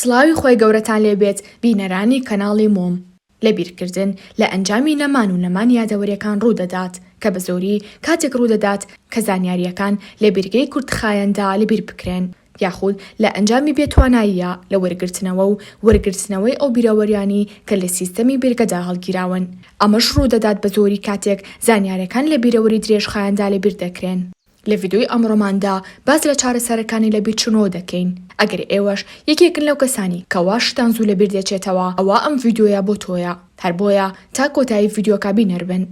سڵاوی خوای گەورەتان لێ بێت بینەرانی کەناڵی مۆم. لەبیرکردن لە ئەنجامی نەمان و نەمانی یادەوەریەکان ڕوودەدات، کە بەزۆری کاتێک ڕوودەدات کە زانیاریەکان لە بیرگەی کورتخایەندا لەبیر بکرێن یاخود لە ئەنجامی بێتواناییە لە وەرگرتنەوە و وەرگرتنەوەی ئەو بیرەوەریانەی کە لە سیستەمی بیرگەدا هەڵگیراون. ئەمەش ڕوودەدات بەزۆری کاتێک زانیاریەکان لە بیرەوەری درێژخایەندا لەبیر دەکرێن. لە ڤیدیۆی ئەمڕۆماندا باس لە چارەسەرەکانی لەبیرچوونەوە دەکەین، ئەگەر ئێوەش یەکێکن لەو کەسانەی کەوا شتان زوو لەبیر دەچێتەوە ئەوا ئەم ڤیدیۆیە بۆ تۆیە، هەر بۆیە تا کۆتایی ڤیدیۆکە بینەر بن.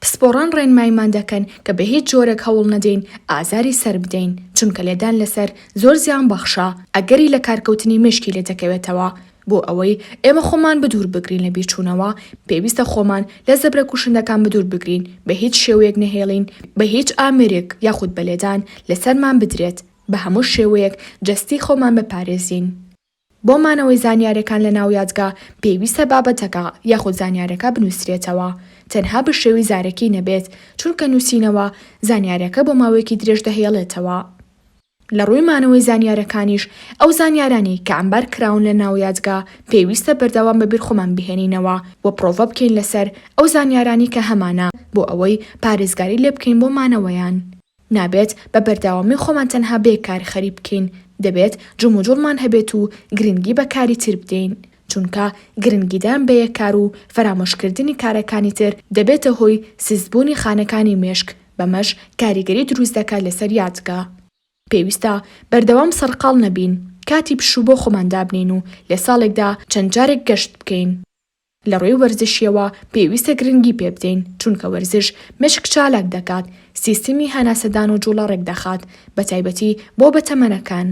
پسپۆڕان ڕێنماییمان دەکەن کە بە هیچ جۆرێک هەوڵ نەدەین ئازاری سەر بدەین، چونکە لێدان لەسەر زۆر زیانبەخشە، ئەگەری لەکارکەوتنی مێشکی لێدەکەوێتەوە. بۆ ئەوەی ئێمە خۆمان بەدوور بگرین لە بیرچوونەوە، پێویستە خۆمان لە زەبرە کوشندەکان بەدوور بگرین، بە هیچ شێوەیەک نەهێڵین بە هیچ ئامێرێک یاخود بە لێدان لەسەرمان بدرێت، بە هەموو شێوەیەک جەستەی خۆمان بپارێزین. بۆ مانەوەی زانیارەکان لە ناو یادگا پێویستە بابەتەکە یاخود زانیارەکە بنووسرێتەوە، تەنها بە شێوەی زارەکی نەبێت، چونکە نووسینەوە زانیارەکە بۆ ماوەیەکی درێژ دەهێڵێتەوە. لە ڕووی مانەوەی زانیارەکانیش، ئەو زانیارانەی کە عەمبار کراون لە ناو یادگا پێویستە بەردەوام بە بیر خۆمان بهێنینەوە و پڕۆڤە بکەین لەسەر ئەو زانیارانەی کە هەمانە بۆ ئەوەی پارێزگاری لێ بکەین بۆ مانەوەیان. نابێت بە بەردەوامی خۆمان تەنها بە یەک کار خەریک بکەین، دەبێت جموجوڵمان هەبێت و گرنگی بە کاری تر بدەین، چونکە گرنگیدان بە یەک کار و فەرامۆشکردنی کارەکانی تر دەبێتە هۆی سستبوونی خانەکانی مێشک، بەمەش کاریگەری دروست دەکات لەسەر یادگە. پێویستە بەردەوام سەرقاڵ نەبین، کاتی پشوو بۆ خۆمان دابنێین و لە ساڵێکدا چەند جارێک گەشت بکەین. لە ڕووی وەرزشییەوە پێویستە گرنگی پێ بدەین، چونکە وەرزش مێشک چالاک دەکات، سیستمی هەناسەدان و جوڵە ڕێکدەخات، بەتایبەتی بۆ بەتەمەنەکان.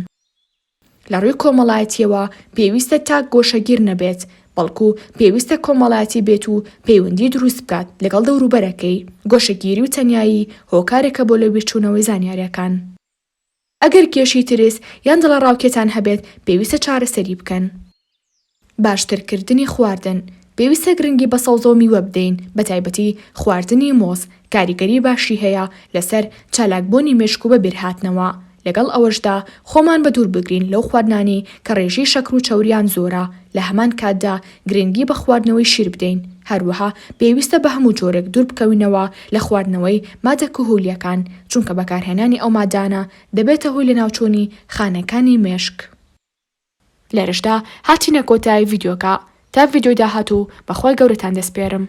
لە ڕووی کۆمەڵایەتییەوە پێویستە تاک گۆشەگیر نەبێت، بەڵکو پێویستە کۆمەڵایەتی بێت و پەیوەندی دروست بکات لەگەڵ دەوروبەرەکەی، گۆشەگیری و تەنیایی هۆکارێکە بۆ لەبیرچوونەوەی زانیارییەکان. ئەگەر کێشەی ترس یان دڵەڕاوکێتان هەبێت پێویستە چارەسەری بکەن. باشترکردنی خواردن، پێویستە گرنگی بە سەوزە و میوە بدەین، بەتایبەتی خواردنی مۆز، کاریگەری باشی هەیە لەسەر چالاکبوونی مێشک و بەبیرهاتنەوە، لەگەڵ ئەوەشدا خۆمان بەدوور بگرین لەو خواردنانەی کە ڕێژەی شەکر و چەوریان زۆرە، لە هەمان کاتدا گرنگی بە خواردنەوەی شیر بدەین، هەروەها پێویستە بە هەموو جۆرێک دوور بکەوینەوە لە خواردنەوەی مادە کهولییەکان، چونکە بەکارهێنانی ئەو مادانە دەبێتە هۆی لەناوچوونی خانەکانی مێشک. لێرەشدا هاتینە کۆتایی ڤیدیۆکە تا ڤیدیۆی داهاتوو بەخوای گەورەتان دەسپێرم.